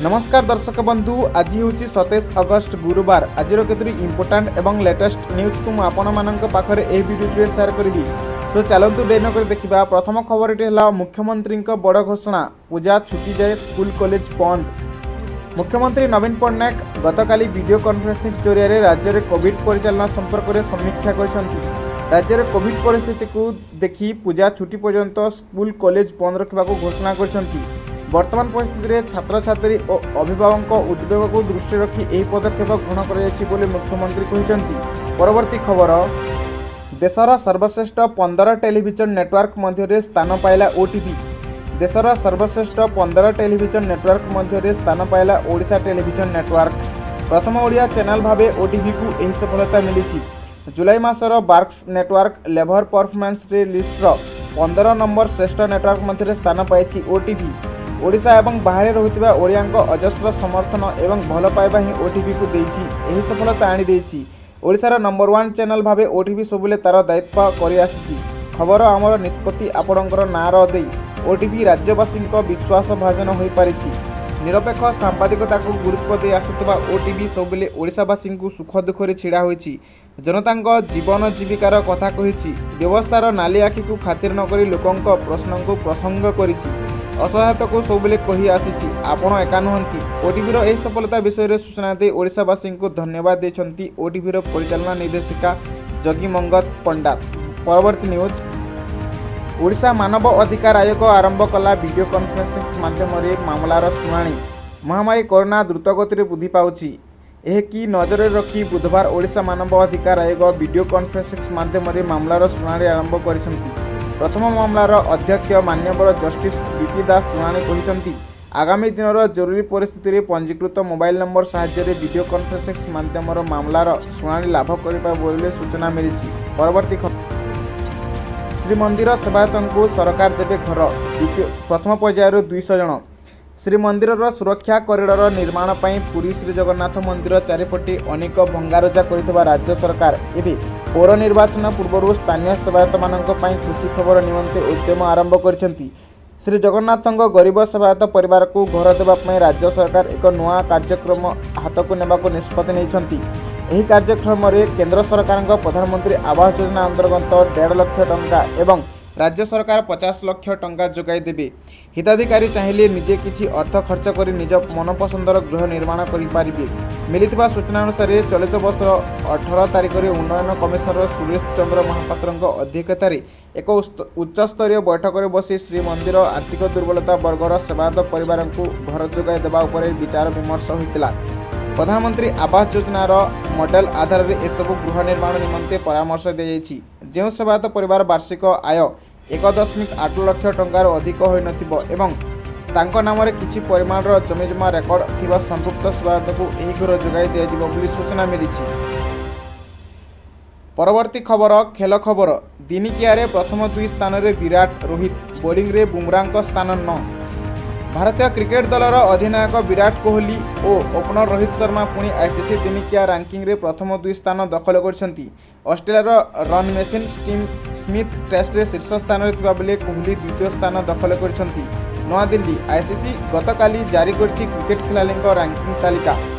ନମସ୍କାର ଦର୍ଶକ ବନ୍ଧୁ, ଆଜି ହେଉଛି 27 ଅଗଷ୍ଟ, ଗୁରୁବାର। ଆଜିର କେତୋଟି ଇମ୍ପୋର୍ଟାଣ୍ଟ ଏବଂ ଲେଟେଷ୍ଟ ନ୍ୟୁଜ୍କୁ ମୁଁ ଆପଣମାନଙ୍କ ପାଖରେ ଏହି ଭିଡ଼ିଓଟିରେ ସେୟାର କରିବି। ସୋ ଚାଲନ୍ତୁ, ଡେରି ନକରି ଦେଖିବା। ପ୍ରଥମ ଖବରଟି ହେଲା, ମୁଖ୍ୟମନ୍ତ୍ରୀଙ୍କ ବଡ଼ ଘୋଷଣା, ପୂଜା ଛୁଟି ଯାଏ ସ୍କୁଲ କଲେଜ ବନ୍ଦ। ମୁଖ୍ୟମନ୍ତ୍ରୀ ନବୀନ ପଟ୍ଟନାୟକ ଗତକାଲି ଭିଡ଼ିଓ କନଫରେନ୍ସିଂ ଜରିଆରେ ରାଜ୍ୟରେ କୋଭିଡ୍ ପରିଚାଳନା ସମ୍ପର୍କରେ ସମୀକ୍ଷା କରିଛନ୍ତି। ରାଜ୍ୟରେ କୋଭିଡ୍ ପରିସ୍ଥିତିକୁ ଦେଖି ପୂଜା ଛୁଟି ପର୍ଯ୍ୟନ୍ତ ସ୍କୁଲ କଲେଜ ବନ୍ଦ ରଖିବାକୁ ଘୋଷଣା କରିଛନ୍ତି। ବର୍ତ୍ତମାନ ପରିସ୍ଥିତିରେ ଛାତ୍ରଛାତ୍ରୀ ଓ ଅଭିଭାବକଙ୍କ ଉଦ୍ବେଗକୁ ଦୃଷ୍ଟିରେ ରଖି ଏହି ପଦକ୍ଷେପ ଗ୍ରହଣ କରାଯାଇଛି ବୋଲି ମୁଖ୍ୟମନ୍ତ୍ରୀ କହିଛନ୍ତି। ପରବର୍ତ୍ତୀ ଖବର, ଦେଶର ସର୍ବଶ୍ରେଷ୍ଠ 15 ଟେଲିଭିଜନ ନେଟୱାର୍କ ମଧ୍ୟରେ ସ୍ଥାନ ପାଇଲା ଓଟିଭି। ଦେଶର ସର୍ବଶ୍ରେଷ୍ଠ 15 ଟେଲିଭିଜନ ନେଟୱାର୍କ ମଧ୍ୟରେ ସ୍ଥାନ ପାଇଲା ଓଡ଼ିଶା ଟେଲିଭିଜନ ନେଟୱାର୍କ। ପ୍ରଥମ ଓଡ଼ିଆ ଚ୍ୟାନେଲ ଭାବେ ଓଟିଭିକୁ ଏହି ସଫଳତା ମିଳିଛି। ଜୁଲାଇ ମାସର ବାର୍କସ ନେଟୱାର୍କ ଲେଭଲ ପରଫର୍ମାନ୍ସ ଲିଷ୍ଟର 15 ନମ୍ବର ଶ୍ରେଷ୍ଠ ନେଟୱାର୍କ ମଧ୍ୟରେ ସ୍ଥାନ ପାଇଛି ଓଟିଭି। ଓଡ଼ିଶା ଏବଂ ବାହାରେ ରହୁଥିବା ଓଡ଼ିଆଙ୍କ ଅଜସ୍ର ସମର୍ଥନ ଏବଂ ଭଲ ପାଇବା ହିଁ ଓଟିଭିକୁ ଦେଇଛି ଏହି ସଫଳତା ଆଣିଦେଇଛି। ଓଡ଼ିଶାର ନମ୍ବର ୱାନ୍ ଚ୍ୟାନେଲ ଭାବେ ଓଟିଭି ସବୁବେଳେ ତା'ର ଦାୟିତ୍ୱ କରିଆସିଛି। ଖବର ଆମର, ନିଷ୍ପତ୍ତି ଆପଣଙ୍କର ନାରା ଦେଇ ଓଟିଭି ରାଜ୍ୟବାସୀଙ୍କ ବିଶ୍ୱାସ ଭାଜନ ହୋଇପାରିଛି। ନିରପେକ୍ଷ ସାମ୍ବାଦିକତାକୁ ଗୁରୁତ୍ୱ ଦେଇ ଆସୁଥିବା ଓଟିଭି ସବୁବେଳେ ଓଡ଼ିଶାବାସୀଙ୍କୁ ସୁଖ ଦୁଃଖରେ ଛିଡ଼ା ହୋଇଛି। ଜନତାଙ୍କ ଜୀବନ ଜୀବିକାର କଥା କହିଛି। ବ୍ୟବସ୍ଥାର ନାଲି ଆଖିକୁ ଖାତିର ନକରି ଲୋକଙ୍କ ପ୍ରଶ୍ନକୁ ପ୍ରସଙ୍ଗ କରିଛି। ଅସହାୟତାକୁ ସବୁବେଳେ କହି ଆସିଛି, ଆପଣ ଏକା ନୁହନ୍ତି। ଓଟିଭିର ଏହି ସଫଳତା ବିଷୟରେ ସୂଚନା ଦେଇ ଓଡ଼ିଶାବାସୀଙ୍କୁ ଧନ୍ୟବାଦ ଦେଇଛନ୍ତି ଓଟିଭିର ପରିଚାଳନା ନିର୍ଦ୍ଦେଶିକା ଜଗି ମଙ୍ଗତ ପଣ୍ଡା। ପରବର୍ତ୍ତୀ ନ୍ୟୁଜ୍, ଓଡ଼ିଶା ମାନବ ଅଧିକାର ଆୟୋଗ ଆରମ୍ଭ କଲା ଭିଡ଼ିଓ କନଫରେନ୍ସିଂ ମାଧ୍ୟମରେ ମାମଲାର ଶୁଣାଣି। ମହାମାରୀ କରୋନା ଦ୍ରୁତ ଗତିରେ ବୃଦ୍ଧି ପାଉଛି। ଏହାକୁ ନଜରରେ ରଖି ବୁଧବାର ଓଡ଼ିଶା ମାନବ ଅଧିକାର ଆୟୋଗ ଭିଡ଼ିଓ କନଫରେନ୍ସିଂ ମାଧ୍ୟମରେ ମାମଲାର ଶୁଣାଣି ଆରମ୍ଭ କରିଛନ୍ତି। ପ୍ରଥମ ମାମଲାର ଅଧ୍ୟକ୍ଷ ମାନ୍ୟବର ଜଷ୍ଟିସ୍ ବିପି ଦାସ ଶୁଣାଣି କରିଛନ୍ତି। ଆଗାମୀ ଦିନର ଜରୁରୀ ପରିସ୍ଥିତିରେ ପଞ୍ଜୀକୃତ ମୋବାଇଲ ନମ୍ବର ସାହାଯ୍ୟରେ ଭିଡ଼ିଓ କନଫରେନ୍ସିଂ ମାଧ୍ୟମର ମାମଲାର ଶୁଣାଣି ଲାଭ କରିପାରିବ ବୋଲି ସୂଚନା ମିଳିଛି। ପରବର୍ତ୍ତୀ ଖବର, ଶ୍ରୀମନ୍ଦିର ସେବାୟତଙ୍କୁ ସରକାର ଦେବେ ଘର, ଦ୍ୱିତୀୟ ପ୍ରଥମ ପର୍ଯ୍ୟାୟରୁ 200 ଜଣ। ଶ୍ରୀମନ୍ଦିରର ସୁରକ୍ଷା କରିଡର ନିର୍ମାଣ ପାଇଁ ପୁରୀ ଶ୍ରୀଜଗନ୍ନାଥ ମନ୍ଦିର ଚାରିପଟେ ଅନେକ ଭଙ୍ଗାରୁଜା କରିଥିବା ରାଜ୍ୟ ସରକାର ଏବେ ପୌର ନିର୍ବାଚନ ପୂର୍ବରୁ ସ୍ଥାନୀୟ ସେବାୟତମାନଙ୍କ ପାଇଁ ଖୁସି ଖବର ନିମନ୍ତେ ଉଦ୍ୟମ ଆରମ୍ଭ କରିଛନ୍ତି। ଶ୍ରୀ ଜଗନ୍ନାଥଙ୍କ ଗରିବ ସେବାୟତ ପରିବାରକୁ ଘର ଦେବା ପାଇଁ ରାଜ୍ୟ ସରକାର ଏକ ନୂଆ କାର୍ଯ୍ୟକ୍ରମ ହାତକୁ ନେବାକୁ ନିଷ୍ପତ୍ତି ନେଇଛନ୍ତି। ଏହି କାର୍ଯ୍ୟକ୍ରମରେ କେନ୍ଦ୍ର ସରକାରଙ୍କ ପ୍ରଧାନମନ୍ତ୍ରୀ ଆବାସ ଯୋଜନା ଅନ୍ତର୍ଗତ 1.5 ଲକ୍ଷ ଟଙ୍କା ଏବଂ ରାଜ୍ୟ ସରକାର 50 ଲକ୍ଷ ଟଙ୍କା ଯୋଗାଇ ଦେବେ। ହିତାଧିକାରୀ ଚାହିଁଲେ ନିଜେ କିଛି ଅର୍ଥ ଖର୍ଚ୍ଚ କରି ନିଜ ମନପସନ୍ଦର ଗୃହ ନିର୍ମାଣ କରିପାରିବେ। ମିଳିଥିବା ସୂଚନା ଅନୁସାରେ, ଚଳିତ ବର୍ଷ 18 ତାରିଖରେ ଉନ୍ନୟନ କମିଶନର ସୁରେଶ ଚନ୍ଦ୍ର ମହାପାତ୍ରଙ୍କ ଅଧ୍ୟକ୍ଷତାରେ ଏକ ଉଚ୍ଚସ୍ତରୀୟ ବୈଠକରେ ବସି ଶ୍ରୀମନ୍ଦିର ଆର୍ଥିକ ଦୁର୍ବଳତା ବର୍ଗର ସେବାୟତ ପରିବାରଙ୍କୁ ଘର ଯୋଗାଇ ଦେବା ଉପରେ ବିଚାର ବିମର୍ଶ ହୋଇଥିଲା। ପ୍ରଧାନମନ୍ତ୍ରୀ ଆବାସ ଯୋଜନାର ମଡେଲ ଆଧାରରେ ଏସବୁ ଗୃହ ନିର୍ମାଣ ନିମନ୍ତେ ପରାମର୍ଶ ଦିଆଯାଇଛି। ଯେଉଁ ସେବାୟତ ପରିବାର ବାର୍ଷିକ ଆୟ 1.8 ଲକ୍ଷ ଟଙ୍କାରୁ ଅଧିକ ହୋଇନଥିବ ଏବଂ ତାଙ୍କ ନାମରେ କିଛି ପରିମାଣର ଜମିଜମା ରେକର୍ଡ ଥିବା ସମ୍ପୃକ୍ତ ସେବାୟତଙ୍କୁ ଏହି ଘର ଯୋଗାଇ ଦିଆଯିବ ବୋଲି ସୂଚନା ମିଳିଛି। ପରବର୍ତ୍ତୀ ଖବର, ଖେଳ ଖବର। ଦିନିକିଆରେ ପ୍ରଥମ ଦୁଇ ସ୍ଥାନରେ ବିରାଟ ରୋହିତ, ବୋଲିଂରେ ବୁମରାଙ୍କ ସ୍ଥାନ ନଅ। ଭାରତୀୟ କ୍ରିକେଟ ଦଳର ଅଧିନାୟକ ବିରାଟ କୋହଲି ଓ ଓପନର ରୋହିତ ଶର୍ମା ପୁଣି ଆଇସିସି ଦିନିକିଆ ରାଙ୍କିଙ୍ଗରେ ପ୍ରଥମ ଦୁଇ ସ୍ଥାନ ଦଖଲ କରିଛନ୍ତି। ଅଷ୍ଟ୍ରେଲିଆର ରନ୍ ମେସିନ୍ ଷ୍ଟିଭ୍ ସ୍ମିଥ୍ ଟେଷ୍ଟରେ ଶୀର୍ଷ ସ୍ଥାନରେ ଥିବାବେଳେ କୋହଲି ଦ୍ୱିତୀୟ ସ୍ଥାନ ଦଖଲ କରିଛନ୍ତି। ନୂଆଦିଲ୍ଲୀ, ଆଇସିସି ଗତକାଲି ଜାରି କରିଛି କ୍ରିକେଟ ଖେଳାଳିଙ୍କ ରାଙ୍କିଙ୍ଗ ତାଲିକା।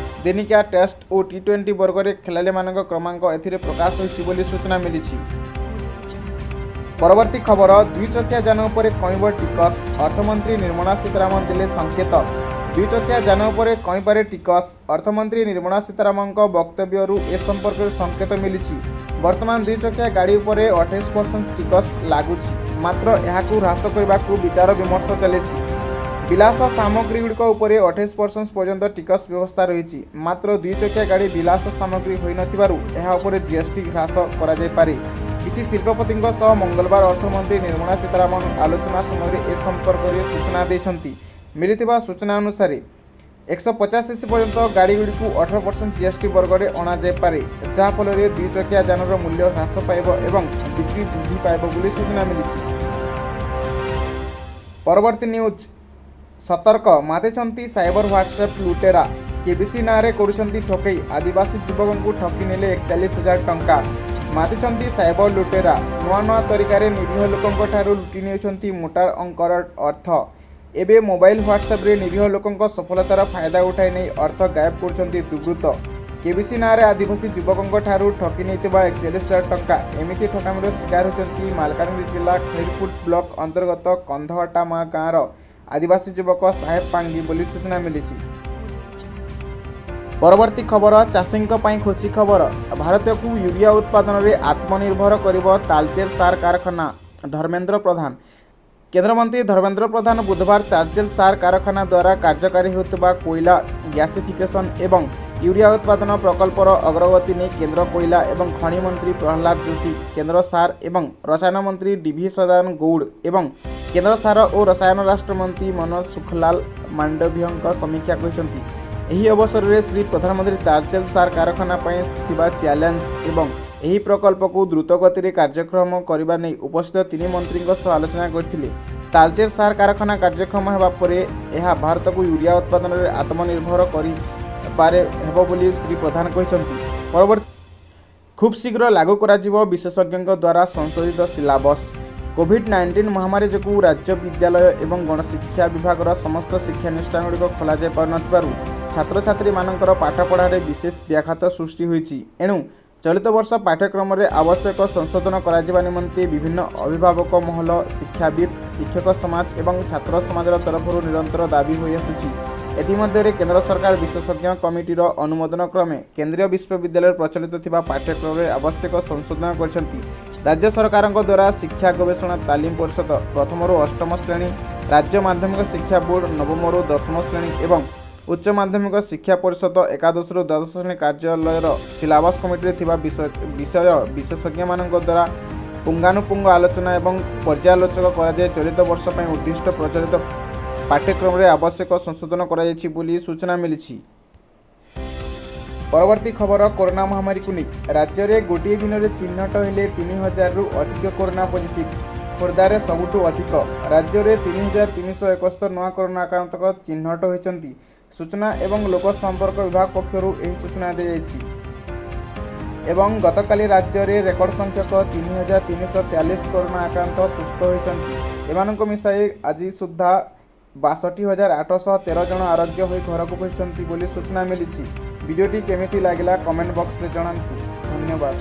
ଦିନିକିଆ, ଟେଷ୍ଟ ଓ ଟି20 ବର୍ଗରେ ଖେଳାଳିମାନଙ୍କ କ୍ରମାଙ୍କ ଏଥିରେ ପ୍ରକାଶ ହୋଇଛି ବୋଲି ସୂଚନା ମିଳିଛି। ପରବର୍ତ୍ତୀ ଖବର, ଦୁଇ ଚକିଆ ଯାନ ଉପରେ କମିବ ଟିକସ, ଅର୍ଥମନ୍ତ୍ରୀ ନିର୍ମଳା ସୀତାରମଣ ଦେଲେ ସଂକେତ। ଦୁଇ ଚକିଆ ଯାନ ଉପରେ କମିପାରେ ଟିକସ। ଅର୍ଥମନ୍ତ୍ରୀ ନିର୍ମଳା ସୀତାରମଣଙ୍କ ବକ୍ତବ୍ୟରୁ ଏ ସମ୍ପର୍କରେ ସଂକେତ ମିଳିଛି। ବର୍ତ୍ତମାନ ଦୁଇ ଚକିଆ ଗାଡ଼ି ଉପରେ 28% ଟିକସ ଲାଗୁଛି। ମାତ୍ର ଏହାକୁ ହ୍ରାସ କରିବାକୁ ବିଚାର ବିମର୍ଶ ଚାଲିଛି। ବିଳାସ ସାମଗ୍ରୀଗୁଡ଼ିକ ଉପରେ 28% ପର୍ଯ୍ୟନ୍ତ ଟିକସ ବ୍ୟବସ୍ଥା ରହିଛି। ମାତ୍ର ଦୁଇ ଚକିଆ ଗାଡ଼ି ବିଳାସ ସାମଗ୍ରୀ ହୋଇନଥିବାରୁ ଏହା ଉପରେ ଜିଏସ୍ଟି ହ୍ରାସ କରାଯାଇପାରେ। କିଛି ଶିଳ୍ପପତିଙ୍କ ସହ ମଙ୍ଗଳବାର ଅର୍ଥମନ୍ତ୍ରୀ ନିର୍ମଳା ସୀତାରମଣ ଆଲୋଚନା ସମୟରେ ଏ ସମ୍ପର୍କରେ ସୂଚନା ଦେଇଛନ୍ତି। ମିଳିଥିବା ସୂଚନା ଅନୁସାରେ, 150 ସିସି ପର୍ଯ୍ୟନ୍ତ ଗାଡ଼ିଗୁଡ଼ିକୁ 18% ଜିଏସ୍ଟି ବର୍ଗରେ ଅଣାଯାଇପାରେ, ଯାହାଫଳରେ ଦୁଇ ଚକିଆ ଯାନର ମୂଲ୍ୟ ହ୍ରାସ ପାଇବ ଏବଂ ବିକ୍ରି ବୃଦ୍ଧି ପାଇବ ବୋଲି ସୂଚନା ମିଳିଛି। ପରବର୍ତ୍ତୀ ନ୍ୟୁଜ୍, ସତର୍କ, ମାତିଛନ୍ତି ସାଇବର ହ୍ୱାଟ୍ସଆପ୍ ଲୁଟେରା। କେବିସି ନାଁରେ କରୁଛନ୍ତି ଠକେଇ, ଆଦିବାସୀ ଯୁବକଙ୍କୁ ଠକି ନେଲେ 41,000 ଟଙ୍କା। ମାତିଛନ୍ତି ସାଇବର ଲୁଟେରା। ନୂଆ ନୂଆ ତରିକାରେ ନିରୀହ ଲୋକଙ୍କ ଠାରୁ ଲୁଟି ନେଉଛନ୍ତି ମୋଟା ଅଙ୍କର ଅର୍ଥ। ଏବେ ମୋବାଇଲ ହ୍ୱାଟ୍ସଆପ୍ରେ ନିରୀହ ଲୋକଙ୍କ ସଫଳତାର ଫାଇଦା ଉଠାଇ ନେଇ ଅର୍ଥ ଗାୟବ କରୁଛନ୍ତି ଦୁର୍ବୃତ୍ତ। କେବିସି ନାଁରେ ଆଦିବାସୀ ଯୁବକଙ୍କ ଠାରୁ ଠକି ନେଇଥିବା 41,000 ଟଙ୍କା। ଏମିତି ଠକାମିର ଶିକାର ହୋଇଛନ୍ତି ମାଲକାନଗିରି ଜିଲ୍ଲା ଖଇରପୁଟ ବ୍ଲକ ଅନ୍ତର୍ଗତ କନ୍ଧଅଟାମା ଗାଁର ଆଦିବାସୀ ଯୁବକ ସାହେବ ପାଙ୍ଗି ବୋଲି ସୂଚନା ମିଳିଛି। ପରବର୍ତ୍ତୀ ଖବର, ଚାଷୀଙ୍କ ପାଇଁ ଖୁସି ଖବର। ଭାରତକୁ ୟୁରିଆ ଉତ୍ପାଦନରେ ଆତ୍ମନିର୍ଭର କରିବ ତାଲଚେର ସାର କାରଖାନା, ଧର୍ମେନ୍ଦ୍ର ପ୍ରଧାନ। କେନ୍ଦ୍ରମନ୍ତ୍ରୀ ଧର୍ମେନ୍ଦ୍ର ପ୍ରଧାନ ବୁଧବାର ତାଲଚେର ସାର କାରଖାନା ଦ୍ୱାରା କାର୍ଯ୍ୟକାରୀ ହେଉଥିବା କୋଇଲା ଗ୍ୟାସିଫିକେସନ୍ ଏବଂ ୟୁରିଆ ଉତ୍ପାଦନ ପ୍ରକଳ୍ପର ଅଗ୍ରଗତି ନେଇ କେନ୍ଦ୍ର କୋଇଲା ଏବଂ ଖଣି ମନ୍ତ୍ରୀ ପ୍ରହ୍ଲାଦ ଯୋଶୀ, କେନ୍ଦ୍ର ସାର ଏବଂ ରସାୟନ ମନ୍ତ୍ରୀ ଡିଭି ସଦାନନ୍ଦ ଗୌଡ଼ ଏବଂ କେନ୍ଦ୍ର ସାର ଓ ରସାୟନ ରାଷ୍ଟ୍ରମନ୍ତ୍ରୀ ମନସୁଖଲାଲ ମାଣ୍ଡଭ୍ୟଙ୍କ ସମୀକ୍ଷା କରିଛନ୍ତି। ଏହି ଅବସରରେ ଶ୍ରୀ ପ୍ରଧାନମନ୍ତ୍ରୀ ତାଳଚେର ସାର କାରଖାନା ପାଇଁ ଥିବା ଚ୍ୟାଲେଞ୍ଜ ଏବଂ ଏହି ପ୍ରକଳ୍ପକୁ ଦ୍ରୁତ ଗତିରେ କାର୍ଯ୍ୟକ୍ରମ କରିବା ନେଇ ଉପସ୍ଥିତ ତିନି ମନ୍ତ୍ରୀଙ୍କ ସହ ଆଲୋଚନା କରିଥିଲେ। ତାଳଚେର ସାର କାରଖାନା କାର୍ଯ୍ୟକ୍ଷମ ହେବା ପରେ ଏହା ଭାରତକୁ ୟୁରିଆ ଉତ୍ପାଦନରେ ଆତ୍ମନିର୍ଭର କରିପାରେ ହେବ ବୋଲି ଶ୍ରୀ ପ୍ରଧାନ କହିଛନ୍ତି। ପରବର୍ତ୍ତୀ, ଖୁବ୍ ଶୀଘ୍ର ଲାଗୁ କରାଯିବ ବିଶେଷଜ୍ଞଙ୍କ ଦ୍ୱାରା ସଂଶୋଧିତ ସିଲାବସ୍। କୋଭିଡ୍-19 ମହାମାରୀ ଯୋଗୁଁ ରାଜ୍ୟ ବିଦ୍ୟାଳୟ ଏବଂ ଗଣଶିକ୍ଷା ବିଭାଗର ସମସ୍ତ ଶିକ୍ଷାନୁଷ୍ଠାନଗୁଡ଼ିକ ଖୋଲାଯାଇ ପାରୁନଥିବାରୁ ଛାତ୍ରଛାତ୍ରୀମାନଙ୍କର ପାଠପଢ଼ାରେ ବିଶେଷ ବ୍ୟାଘାତ ସୃଷ୍ଟି ହୋଇଛି। ଏଣୁ ଚଳିତ ବର୍ଷ ପାଠ୍ୟକ୍ରମରେ ଆବଶ୍ୟକ ସଂଶୋଧନ କରାଯିବା ନିମନ୍ତେ ବିଭିନ୍ନ ଅଭିଭାବକ ମହଲ, ଶିକ୍ଷାବିତ୍, ଶିକ୍ଷକ ସମାଜ ଏବଂ ଛାତ୍ର ସମାଜର ତରଫରୁ ନିରନ୍ତର ଦାବି ହୋଇଆସୁଛି। ଏଥିମଧ୍ୟରେ କେନ୍ଦ୍ର ସରକାର ବିଶେଷଜ୍ଞ କମିଟିର ଅନୁମୋଦନ କ୍ରମେ କେନ୍ଦ୍ରୀୟ ବିଶ୍ୱବିଦ୍ୟାଳୟରେ ପ୍ରଚଳିତ ଥିବା ପାଠ୍ୟକ୍ରମରେ ଆବଶ୍ୟକ ସଂଶୋଧନ କରିଛନ୍ତି। ରାଜ୍ୟ ସରକାରଙ୍କ ଦ୍ୱାରା ଶିକ୍ଷା ଗବେଷଣା ତାଲିମ ପରିଷଦ ପ୍ରଥମରୁ ଅଷ୍ଟମ ଶ୍ରେଣୀ, ରାଜ୍ୟ ମାଧ୍ୟମିକ ଶିକ୍ଷା ବୋର୍ଡ଼ ନବମରୁ ଦଶମ ଶ୍ରେଣୀ ଏବଂ ଉଚ୍ଚ ମାଧ୍ୟମିକ ଶିକ୍ଷା ପରିଷଦ ଏକାଦଶରୁ ଦ୍ୱାଦଶ ଶ୍ରେଣୀ କାର୍ଯ୍ୟାଳୟର ସିଲାବସ୍ କମିଟିରେ ଥିବା ବିଷୟ ବିଶେଷଜ୍ଞମାନଙ୍କ ଦ୍ୱାରା ପୁଙ୍ଗାନୁପୁଙ୍ଗ ଆଲୋଚନା ଏବଂ ପର୍ଯ୍ୟାଲୋଚନା କରାଯାଇ ଚଳିତ ବର୍ଷ ପାଇଁ ଉଦ୍ଦିଷ୍ଟ ପ୍ରଚଳିତ ପାଠ୍ୟକ୍ରମରେ ଆବଶ୍ୟକ ସଂଶୋଧନ କରାଯାଇଛି ବୋଲି ସୂଚନା ମିଳିଛି। ପରବର୍ତ୍ତୀ ଖବର, କରୋନା ମହାମାରୀକୁ ନେଇ ରାଜ୍ୟରେ ଗୋଟିଏ ଦିନରେ ଚିହ୍ନଟ ହେଲେ 3000ରୁ ଅଧିକ କରୋନା ପଜିଟିଭ୍। ଖୋର୍ଦ୍ଧାରେ ସବୁଠୁ ଅଧିକ। ରାଜ୍ୟରେ 3371 ନୂଆ କରୋନା ଆକ୍ରାନ୍ତଙ୍କ ଚିହ୍ନଟ ହୋଇଛନ୍ତି। ସୂଚନା ଏବଂ ଲୋକ ସମ୍ପର୍କ ବିଭାଗ ପକ୍ଷରୁ ଏହି ସୂଚନା ଦିଆଯାଇଛି। ଏବଂ ଗତକାଲି ରାଜ୍ୟରେ ରେକର୍ଡ ସଂଖ୍ୟକ 3343 କରୋନା ଆକ୍ରାନ୍ତ ସୁସ୍ଥ ହୋଇଛନ୍ତି। ଏମାନଙ୍କୁ ମିଶାଇ ଆଜି ସୁଦ୍ଧା 62,813 ଜଣ ଆରୋଗ୍ୟ ହୋଇ ଘରକୁ ଫେରିଛନ୍ତି ବୋଲି ସୂଚନା ମିଳିଛି। ଭିଡ଼ିଓଟି କେମିତି ଲାଗିଲା, କମେଣ୍ଟ ବକ୍ସରେ ଜଣାନ୍ତୁ। ଧନ୍ୟବାଦ।